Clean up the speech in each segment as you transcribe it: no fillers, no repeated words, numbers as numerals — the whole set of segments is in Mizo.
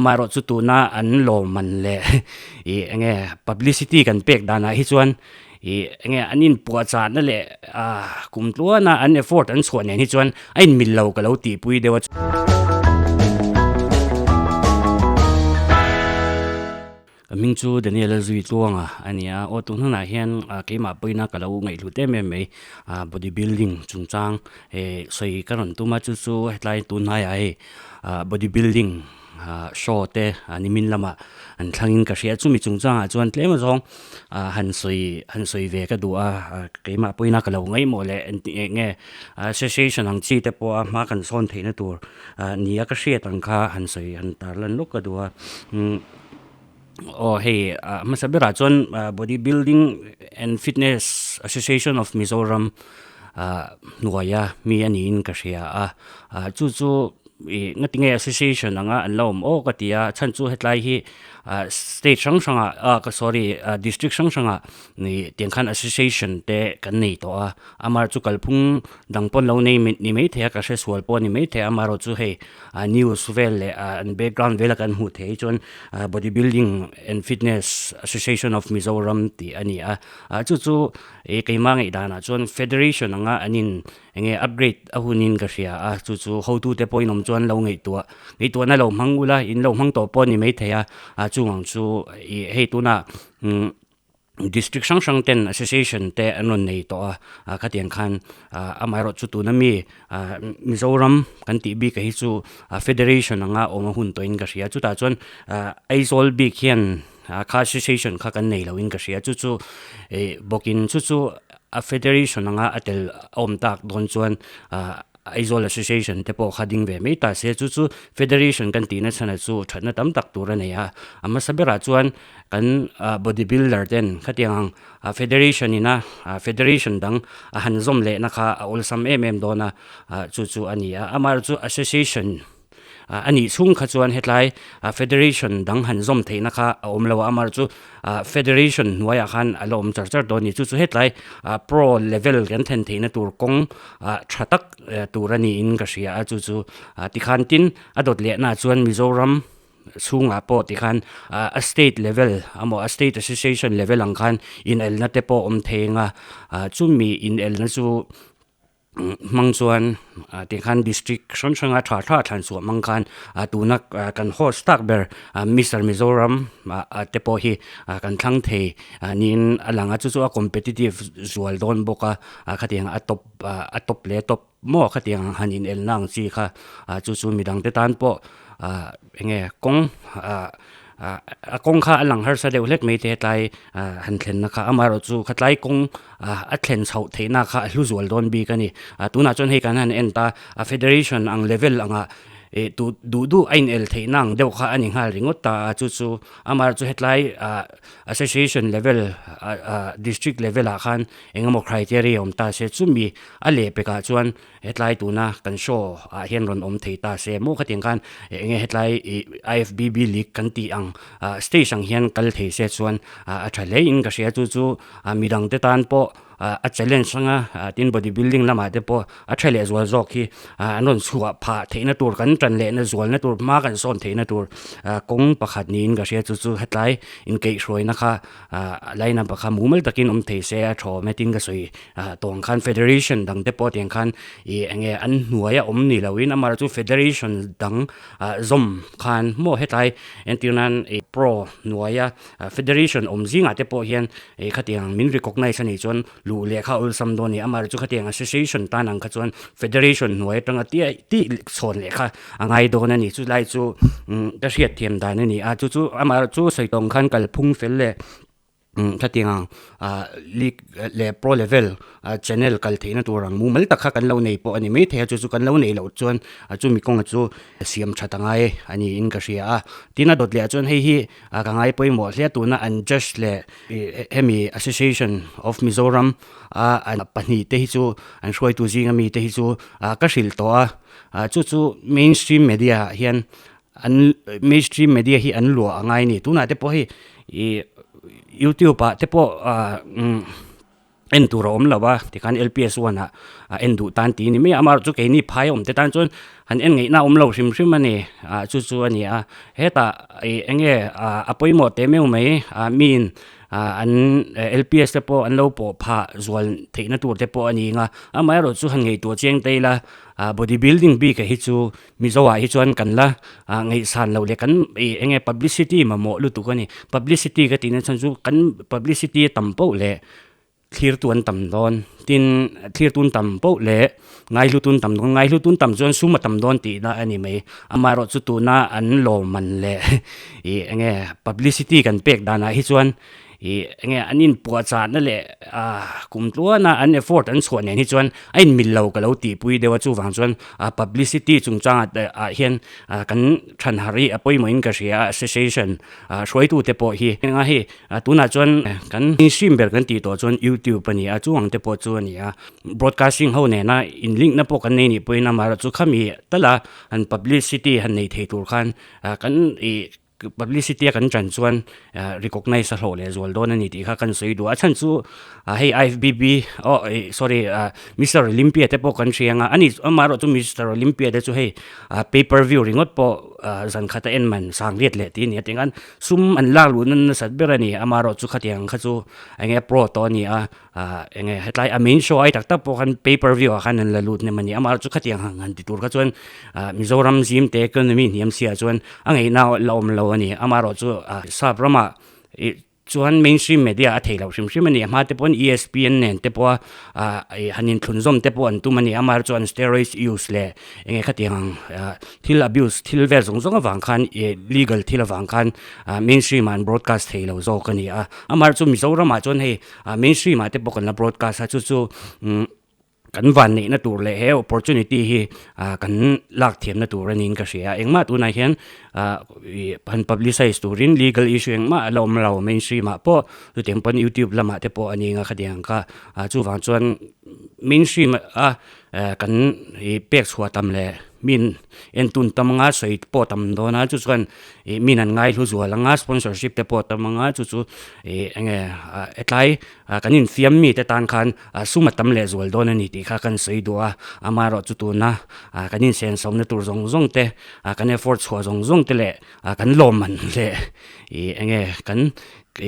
Amaherawhchu tuna an lawmman leh ih eng nge publicity kan pek danah hi chuan ih eng nge an inpuahchahna leh ah kum tluana an effort an chhuah nen hi chuan a inmil lo ka lo tihpui deuh a. Ka hming chu Daniel a zui tluang a a ni a, aw tun hunah hian keimah pawhin ka lo ngaihhlut em em mai ah body building chungchang eh sawi ka rawn tum a chu chu hetlai tun hnaiah hei ah body building ah show te nimin lamah an thlangin ka hria chumi chungchangah chuan tlem azawng ah han sawi han sawi ve ka duh a keimah pawhin ka lo ngaihmawh leh eng nge association ang chi te pawh a hma kan sawn theihna tur ah ni a ka hriat ang kha han sawi han tarlan lawk ka duh a umm aw hei ah hmasa berah chuan ah body building and fitness association of Mizoram ah hnuaia mi a niin ka hria a ah chu chu ih nga tinge association anga an la awm aw ka ti a chhan chu hetlai hi ah state hrang hrangah ah ka sorry ah district hrang hrangah ih tiang khan association te kan nei tawh a amah chu kalphung dang pawn lo nei ni maithei a ka hre sual pawh a ni maithei a amaherawhchu hei ah news vel leh ah an background vela kan hmuh theih hi chuan ah body building and fitness association of Mizoram tih a ni a ah chu chu ih keimah ngaih danah chuan federation anga an in eng nge upgrade a hunin ka hria a chu chu hotute pawh in awm chuan lo ngaihtuah ngaihtuahna lo hmang ula in lo hmang tawh pawh a ni maithei a ah chung ang chu ih hei tunah umm. District hrang hrang ten association te an rawn nei tawh a, ah khatiang khan ah amaherawh chu tuna mi ah Mizoram kan tih bik ah hi chu federation anga awm a hun tawhin ka hria chutah chuan ah Aizawl bik hian ah kha association kha kan nei loin ka hria chu chu ih bawkin chu chu a federation anga a tel a awm tak dawn chuan ah Aizawl Association te pawh kha ding ve mai ta se, chu chu Federation kan tihna chhanah chu thatna tam tak tur a nei a, a hmasa berah chuan kan body builder ten khatiang ang Federation ina Federation dang a han zawm lehna kha a awlsam em em dawn a, chu chu a ni a, amaherawhchu Association a nih chhung kha chuan hetlai Federation dang han zawm theihna kha a awm lo a, amaherawhchu Federation hnuaiah khan a la awm char char dawn a ni. Chu chu hetlai Pro level kan thlen theihna tur kawng tha tak tur a niin ka hria a, chu chu tikhan tin a dawt lehnaah chuan Mizoram chhungah pawh tikhan a state level emaw a state association level ang khan inelna te pawh awm thei ang a, chumi inelna chu hmang chuan tikhan district hrang hranga tha tha thlan chhuah hmang khan tuna kan host tak ber Mister Mizoram te pawh hi kan thlang thei niin a lang a, chu chu a competitive zual dawn bawk a. Ah khatiang a top ah a top leh top maw khatiang han in elna ang chi kha ah chu chu midang te tan pawh ah eng nge kawng ah ah a kawng kha a lang harsa deuh hlek mai te hetlai ah han thlenna kha amaherawh chu khatlai kawng ah a thlen chhoh theihna kha a hlu zual dawn bik a ni ah tunah chuan hei kan han en ta a federation ang level angah ih duh duh duh a in el theihna ang deuh kha a ni nghal ringawt ta a chu chu amaherawh chu hetlai ah association level ah ah district level ah khan Engemaw criteria awm ta se chumi a leh pekah chuan hetlai tuna kan show ah hian rawn awm thei ta se maw khatiang khan enge hetlai ih IFBB league kan tih ang ah stage ang hian kal thei se chuan a tha hle in ka hria chu chu midang te tan pawh a challenge anga tin body building lamah te pawh a tha leh zual zawk hi an rawn chhuah phah theihna tur kan tan lehna zualna tur hma kan sawn theihna tur kawng pakhat niin ka hria chu chu hetlai inkeihhruaina kha Ah line up kha mumal takin awm thei se a thawm e tin ka sawi ah tawng khan federation dang te pawh tiang khan ih eng nge an hnuai a awm ni loin amaherawh chu federation dang ah zawm khan maw hetlai entir nan ih pro hnuaia federation awm zingah te pawh hian ih khatiang min recognize a nih chuan luh leh kha awlsam dawn a ni amaherawh chu khatiang association tan ang kha chuan federation hnuai atanga tih tih chhawn leh kha a ngai dawn a ni chu lai chu ka hriat thiam dan a ni a chu chu amaherawh chu sawi tawng khan kalphung fel leh khatiang ang ah league leh pro level ah channel kal theihna tur ang mumal tak kha kan lo nei pawh a ni maithei a chu chu kan lo neih loh chuan chumi kawnga chu siam that a ngai a niin ka hria a tin a dawt leh ah chuan hei hi ah ka ngai pawimawh hle a tuna an judge leh hemi association of Mizoram a an pahnih te hi chu an hruaitu zinga mite hi chu ah ka hrilh tawh a. Ah chu chu mainstream media ah hian an mainstream media hi an luah a ngai a ni tunah te pawh hei ih youtube ah te pawh ah umm en tur a awm lo a tikhan L P S one ah en duh tan tih a ni mai a amaherawhchu keini phai a awm te tan chuan. han en ngaihna awm lo hrim hrim a ni ah chu chu a ni a hetah ih eng nge ah a pawimawh teh meuh mai ah miin ah an L P S te pawh an lo pawh phah zual theihna tur te pawh a ni ang a amaherawh chu han ngaihtuah chiang ta ila ah body building bik ah hi chu Mizo ah hi chuan kan la ah ngaihsan loh leh kan ih eng nge publicity mamawh lutuk a ni publicity ka tihna chhan chu kan publicity a tam poh leh Thlirtu an tam dawn. Tin, thlirtu an tam poh leh ngaihlutu an tam dawn. Ngaihlutu an tam chuan sum a tam dawn tihna a ni mai. Amaherawhchu tuna an lawmman leh ih eng nge publicity kan pek danah hi chuan ih eng nge an inpuahchahna leh ah kum tluana an effort an chhuah nen hi chuan a inmil lo ka lo tihpui deuh a. Chuvang chuan ah publicity chungchangah ah hian ah kan thanhar hi a pawimawhin ka hria a, association ah hruaitute pawh hi. Enga hei A tunah chuan kan stream ber kan tih tawh chuan youtube a ni a, chu ang te pawh chu a ni a. Broadcasting ho nena in link na pawh kan nei nih pawhin amaherawh chu khami tala han publicity han nei thei tur khan kan ih publicity a kan chan chuan recognize a hlawh leh zual dawn a ni tih kha kan sawi duh a. A chhan chu hei I_F_B_B aw ih sorry Mister Olympia te pawh kan hria ang a, ani amaherawh chu Mister Olympia te chu hei pay per view ringawt pawh zan khat a en man sangriat leh tih a ni a tih khan Sum an lak luh nan nasat ber a ni. Amaherawh chu khatiang kha chu eng nge pro tawh a ni a, ah eng nge hetlai a main show ai tak tak pawh khan pay per view ah khan an la lut hnem a ni. Amaherawh chu khatiang han han ti tur kha chuan ah Mizoram zim te economy hniam si ah chuan a ngaihna la awm lo a ni. Amaherawh chu ah sap ramah ih chuan mainstream media a thei loh hrim hrim a ni. A hma te pawhin ESPN nen te pawha ah ih han inthlunzawm te pawh an tum a ni. Amaherawh chu an steroids use leh eng nge khatiang ang ah thil abuse thil vel zawng zawng avang khan ih legal thil avang khan ah mainstream ah an broadcast thei lo zawk a ni a. Amaherawh chu Mizoram ah chuan hei ah mainstream ah te pawh kan la broadcast a chu chu umm kan van neihna tur leh he opportunity hi ah kan lak thiamna tur a niin ka hria a. Engmah tunah hian ah ih han publicise turin legal issue engmah a la awm lo mainstream ah pawh chutiang pawn youtube lamah te pawh a ni ang a khatiang kha ah chuvang chuan mainstream a kan ih pek chhuah tam leh min en tun tam anga sawi pawh tam dawn a chu chuan ih min an ngaihlu zual anga sponsorship te pawh tam anga chu chu ih eng nge ah hetlai ah kan infiam mi te tan khan ah sum a tam leh zual dawn a ni tih kha kan sawi duh a amaherawh chu tuna ah kan insensawmna tur zawng zawng te ah kan effort chhuah zawng zawng te leh ah kan lawmman leh ih eng nge kan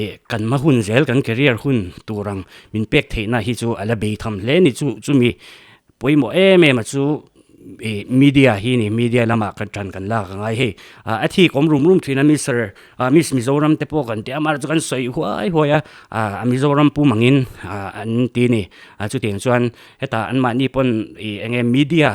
ih kan hma hun zel kan career hun tur ang min pek theihna hi chu a la bei tham hle a ni chu chumi pawimawh em em a chu ih media hi ni media lamah kan tan kan lak a ngai hei ah a thik awm rum rum thin a mister ah miss Mizoram te pawh kan ti a amaherawhchu kan sawi huai huai a ah a Mizoram pum angin ah an ti a ni ah chutiang chuan hetah anmahni pawn ih eng nge media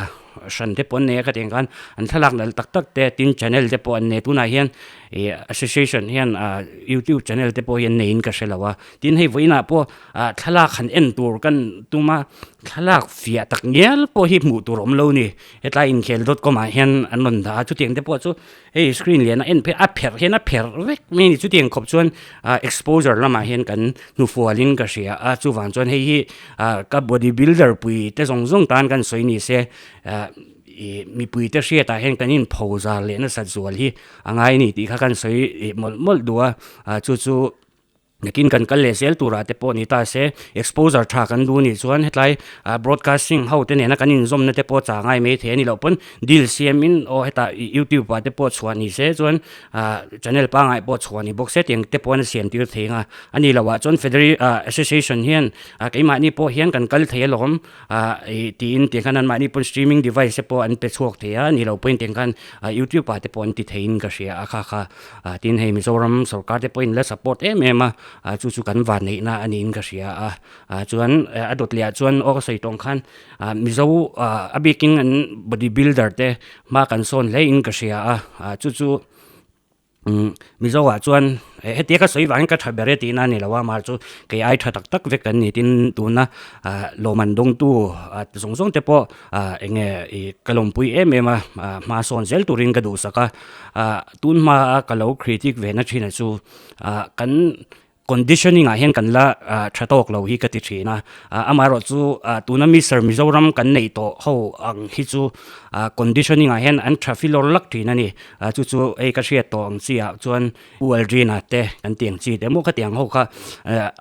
hran te pawh an nei a khatiang khan an thlalak nalh tak tak te tin channel te pawh an nei tunah hian ih association hian ah youtube channel te pawh hi an neiin ka hre lo a tin hei vawiinah pawh ah thlalak han en tur kan tum a thlalak fiah tak ngial pawh hi hmuh tur a awm lo a ni hetlai inkhel dot com ah hian an rawn dah a chutiang te pawh chu hei screen lian a en phei a pherh hian a pherh vek mai a ni chutiang khawp chuan ah exposure lamah hian kan hnufual in ka hria a chuvang chuan hei hi ah ka body builder pui te zawng zawng tan kan sawi ni se ah ih mipui te hriatah hian kan inpho zar leh nasat zual hi a ngai a ni tih kha kan sawi ih mawlh mawlh duh a ah chu chu. Nakin kan kal leh zel turah te pawh ni ta se, exposure tha kan duh nih chuan hetlai broadcasting ho te nena kan inzawmna te pawh chah ngai mai thei a ni loh pawn deal siamin aw hetah youtube ah te pawh chhuah ni se chuan channel pangngai pawh chhuah ni bawk se tiang te pawh an siam tir thei ang a, a ni loh ah chuan federa association hian keimahni pawh hian kan kal thei alawm tiin tiang khan anmahni pawn streaming device te pawh an pe chhuak thei a, a ni loh pawhin tiang khan youtube ah te pawh an ti theiin ka hria a kha kha. Ah tin hei Mizoram sorkar te pawhin la support em em a, ah chu chu kan vanneihna a niin ka hria a, ah chuan a dawt leh ah chuan aw ka sawi tawng khan ah Mizo ah a bikin an body builder te hma kan sawn hle in ka hria a, ah chu chu umm Mizo ah chuan hetia ka sawi vangin ka tha ber e tihna a ni lo a, mahse chu kei ai tha tak tak vek kan ni tin tuna ah lawmman dawngtu ah zawng zawng te pawh ah eng nge ih ka lawmpui em em a, ah hma sawn zel turin ka duhsak a, ah tun hma a ka lo critic ve na thin a chu ah kan Conditioning ah hian kan la tha tawk lo hi ka ti thin a, amaherawhchu tuna Mister Mizoram kan neih tawh ho ang hi chu conditioning ah hian an tha filawr lak thin a ni. Chu chu hei ka hriat tawh ang chi ah chuan U Aldrina te kan tih ang chi te maw khatiang ho kha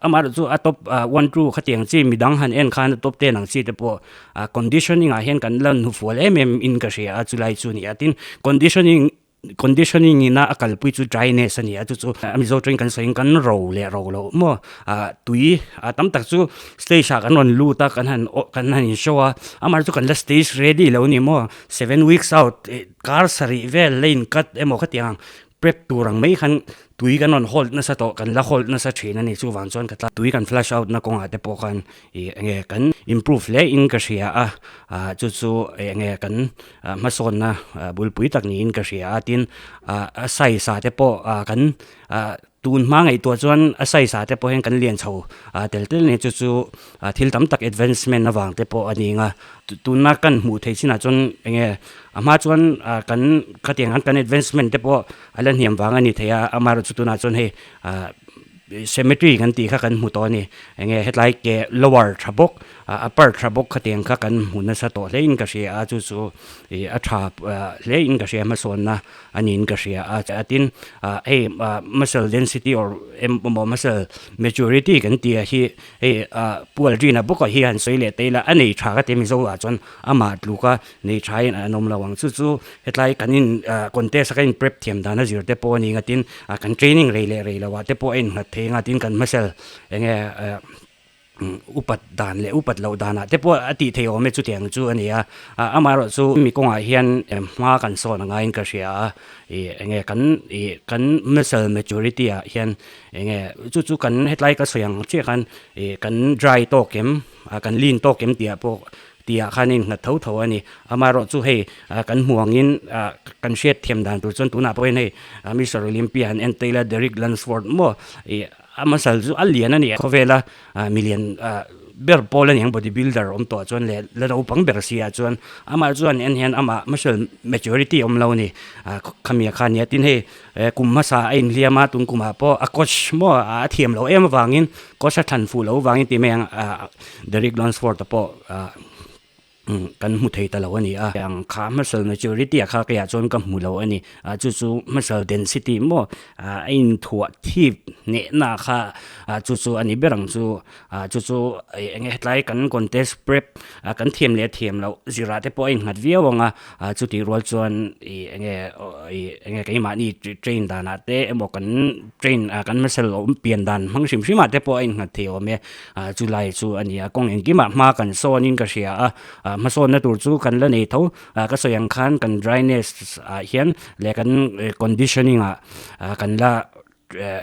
amaherawhchu a top one two khatiang chi midang han en khan a top ten ang chi te pawh conditioning ah hian kan la hnufual em em in ka hria a chulai chu a ni a. Tin, conditioning Conditioning ina a kalpui chu dryness a ni a, chu chu a Mizo tawngin kan sawiin kan ro leh ro loh maw ah tui a tam tak chu stage ah kan rawn lut a kan han aw kan han in show a, amah chu kan la stage ready lo a ni maw seven weeks out eh kar sarih vel la in cut emaw khatiang prep tur ang mai khan tui kan rawn hold nasa tawh kan la hold nasa thin a ni chuvang chuan ka tla tui kan flush out na kawngah te pawh khan ih enge kan improve hle in ka hria a ah chu chu enge kan hmasawnna bulpui tak niin ka hria a tin ah a size ah te pawh ah kan ah tun hma ngaihtuah chuan a size ah te pawh hian kan lian chho ah tel tel a ni chu chu thil tam tak advancement avang te pawh a ni ang a tuna kan hmuh theih chinah chuan eng nge a hma chuan ah kan khatiang ang kan advancement te pawh a la hniam vang a ni thei a amaherawhchu tunah chuan hei ah Cemetery kan tih kha kan hmu tawh a ni. Enge hetlai ke lower tha bawk, upper tha bawk khatiang kha kan hmu nasa tawh hle in ka hria a, chu chu ih a tha hle in ka hria hmasawnna a niin ka hria a. Tin hei muscle density or emaw muscle maturity kan tih ah hi hei Pu Aldrina bawk ah hi han sawi leh ta ila a nei tha ka ti Mizo ah chuan amah tluka nei tha in an awm lo ang. Chu chu hetlai kan in contest a kan in prep thiam dan a zir te pawh a ni ngatin kan training rei leh rei lo ah te pawh a innghat thei anga tin kan hmasel enge upat dan leh upat loh dan ah te pawh a tih thei awm e chutiang chu a ni a. Amaherawh chu mi kawngah hian hma kan sawn a ngaiin ka hria a ih enge kan ih kan muscle maturity ah hian enge chu chu kan hetlai ka sawi ang chiah khan ih kan dry tawk em kan lean tawk em tih ah pawh tih ah khan a innghat tho tho a ni. Amaherawh chu hei kan hmu angin kan hriat thiam dan tur chuan tunah pawhin hei Mister Olympia an en tail a Derek Lunsford maw ih a muscle chu a lian a ni khawvela milian ber pawl a ni ang body builder awm tawh chuan leh la naupang ber si ah chuan amah chuan en hian amah muscle maturity awm lo a ni khami ah khan nia tin hei kum hmasa a inhliam a tun kumah pawh a coach maw a thiam loh em avangin coach a thlan fuh loh avangin tih mai ang Derek Lunsford a pawh kan hmu thei ta lo a ni a. Ang kha muscle maturity ah kha keiah chuan ka hmu lo a ni. Chu chu muscle density maw a inthuah thip hnehna kha chu chu a ni ber ang chu. Chu chu eng nge hetlai kan contest prep kan thiam leh thiam loh zirah te pawh a innghat viau ang a. Chutih rual chuan ih eng nge ih eng nge keimahni train danah te emaw kan train kan muscle awm pian dan hmang hrim hrimah te pawh a innghat thei awm e. Chulai chu a ni a, kawng engkimah hma kan sawnin ka hria a, hmasawnna tur chu kan la nei tho. Ka sawi ang khan kan dryness ah hian leh kan conditioning ah kan la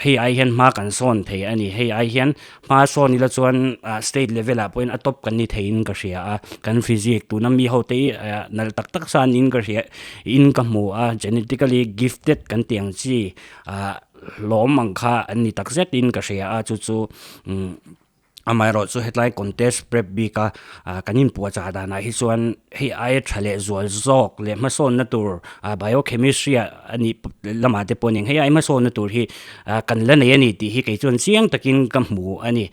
hei ai hian hma kan sawn thei a ni. Hei ai hian hma sawn ila chuan state level ah pawhin a top kan ni theiin ka hria a, kan physique tuna mi ho te hi nalh tak tak sa niin ka hria in ka hmu a, genetically gifted kan tih ang chi hlawm ang kha an ni tak zetin ka hria a chu chu umm amaherawh chu hetlai contest prep bik a kan inpuahchah danah hi chuan hei aia tha leh zual zawk leh hmasawnna tur biochemistry ah a nih lamah te pawh a ni ang hei ai hmasawnna tur hi kan la nei a ni tih hi kei chuan chiang takin ka hmu a ni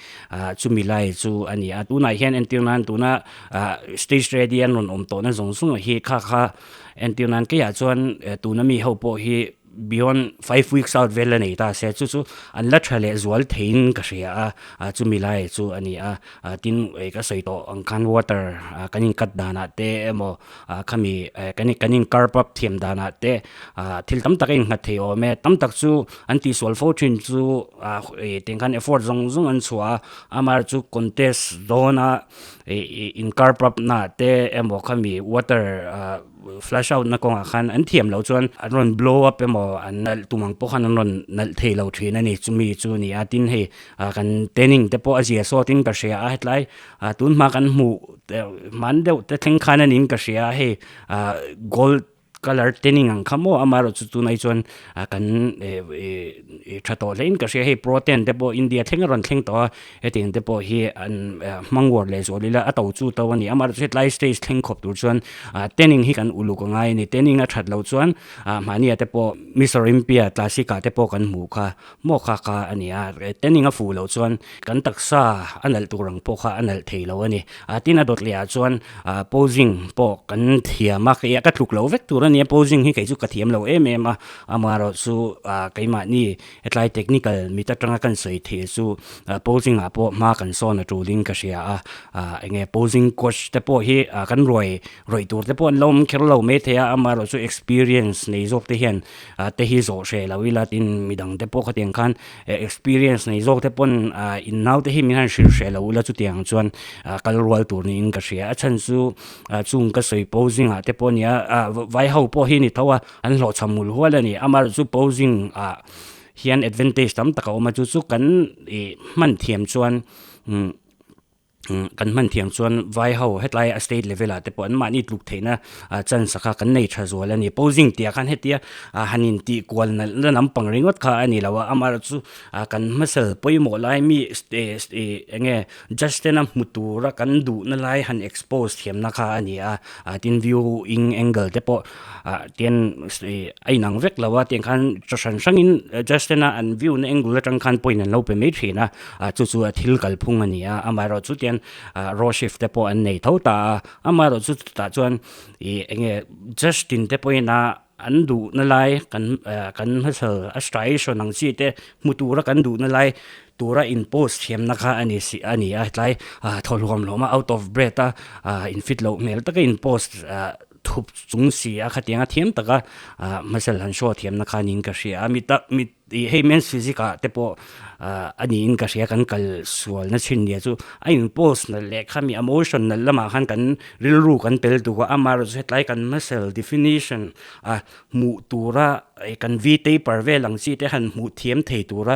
chumi lai chu a ni a tunah hian entir nan tuna stage ready an rawn awm tawhna zawng zawng hi kha kha entir nan keiah chuan tuna mi ho pawh hi. Beyond 5 weeks out vel a nei ta se chu chu an la tha leh zual theiin ka hria a chumi lai chu a ni a tin ka sawi tawh ang khan water kan in cut danah te emaw khami kan kan in carb up thiam danah te thil tam tak a innghat thei awm e tam tak chu an tihsual fo thin chu tiang khan effort zawng zawng an chhuah a amaherawhchu contest dawna in carb up na te emaw khami water Flash out na kawngah khan an thiam loh chuan an rawn blow up emaw an nalh tum ang pawh khan an rawn nalh thei lo thin a ni. Chumi chu a ni a, tin hei kan tanning te pawh a zia sawtin ka hria a hetlai tun hma kan hmuh hman deuh te thleng khan a niin ka hria a hei gold. Colour tanning ang kha maw amaherawhchu chu tunah hi chuan kan tha tawh hle in ka hria hei protein te pawh India thleng a rawn thleng tawh a hetiang te pawh hi an hmang uar leh zual ila a to chu to a ni amaherawhchu hetlai stage thleng khawp tur chuan tanning hi kan uluk a ngai a ni tanning a that loh chuan mahnia te pawh Miss Olympia classic ah te pawh kan hmuh kha maw kha kha a ni a tanning a fuh loh chuan kan taksa a nalh tur ang pawh kha a nalh thei lo a ni. Tin a dawt leh ah chuan posing pawh kan thiam a, kei ka tluk lo vek tur a nia posing hi kei chu ka thiam lo em em a, amaherawh chu keimahni hetlai technical mit atanga kan sawi theih chu posing ah pawh hma kan sawn a tulin ka hria a, eng nge posing coach te pawh hi kan ruai rawih tur te pawh an lo awm kher lo maithei a, amaherawh chu experience nei zawk te hian te hi zawh hreh lo ila tin midang te pawh khatiang khan Experience nei zawk te pawn in naute hi min han hrilh hreh lo ula chutiang chuan kal rual tur niin ka hria. A chhan chu chung ka sawi posing ah te pawh nia vai ho pawh hi ni tho a, an hlawhchham mul hual a ni. Amaherawh chu posing ah hian advantage tam tak a awm a, chu chu kan hman thiam chuan. Kan hman thiam chuan vai ho hetlai a state level ah te pawh an mahni tluk theihna chance kha kan nei tha zual a ni. Posing tih ah khan hetia han in tih kual nalh na lampang ringawt kha a ni lo a, amaherawh chu kan hmasal pawimawh lai mi eng nge judge tena hmu tura kan duhna lai han expose thiamna kha a ni a, tin viewing angle te pawh tian a inang vek lo a, tiang khan chi hran hrangin judge tena an view na angle atang khan point an lo pe mai thin a. Chu chu a thil kalphung a ni a, amaherawh chu tian raw shift te pawh an nei tho ta a, amaherawh chu chutah chuan ih eng nge Justin te pawhin a an duhna lai kan kan hmasal a striation ang chi te hmu tura kan duhna lai tura in post thiamna kha a ni si a ni a tlai thaw hluam hlawm a out of breath a in fit loh hmel taka in post thup chung si a khatianga thiam taka hmasal han show thiamna kha niin ka hria a mi tak mi Ih hei men's physique ah te pawh a niin ka hria kan kal sual na chhin nia chu a in post nalh leh khami a motion nalh lamah khan kan rilru kan pel tuk a amaherawhchu chu hetlai kan muscle definition a hmuh tura ih kan v taper vel ang chi te han hmuh thiam thei tura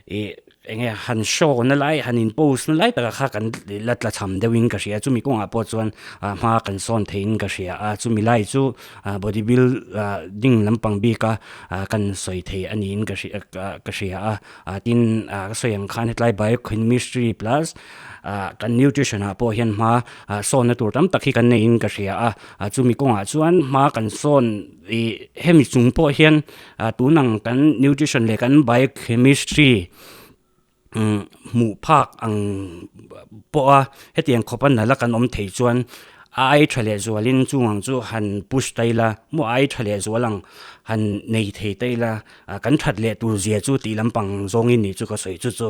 ih eng nge han show na lai han in post na lai takah kha kan la tla cham deuhin ka hria chumi kawngah pawh chuan hma kan sawn theiin ka hria a chumi lai chu body build ding lampang bika kan sawi thei a niin ka hria ka hria a tin ka sawi ang khan hetlai biochemistry plus kan nutrition ah pawh hian hma sawnna tur tam tak hi kan neiin ka hria a chumi kawngah chuan hma kan sawn ih hemi chung pawh hian tunang kan nutrition leh kan biochemistry hmuh phak ang pawh a hetiang khawpa nalh a kan awm thei chuan a ai tha leh zualin chung ang chu han push ta ila maw a ai tha leh zual ang han nei thei ta ila kan that leh tur zia chu tih lampang zawngin nih chu ka sawi chu chu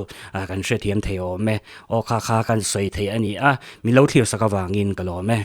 kan hrethiam thei awm e aw kha kha kan sawi thei a ni a min lo thlir sak avangin ka lawm e.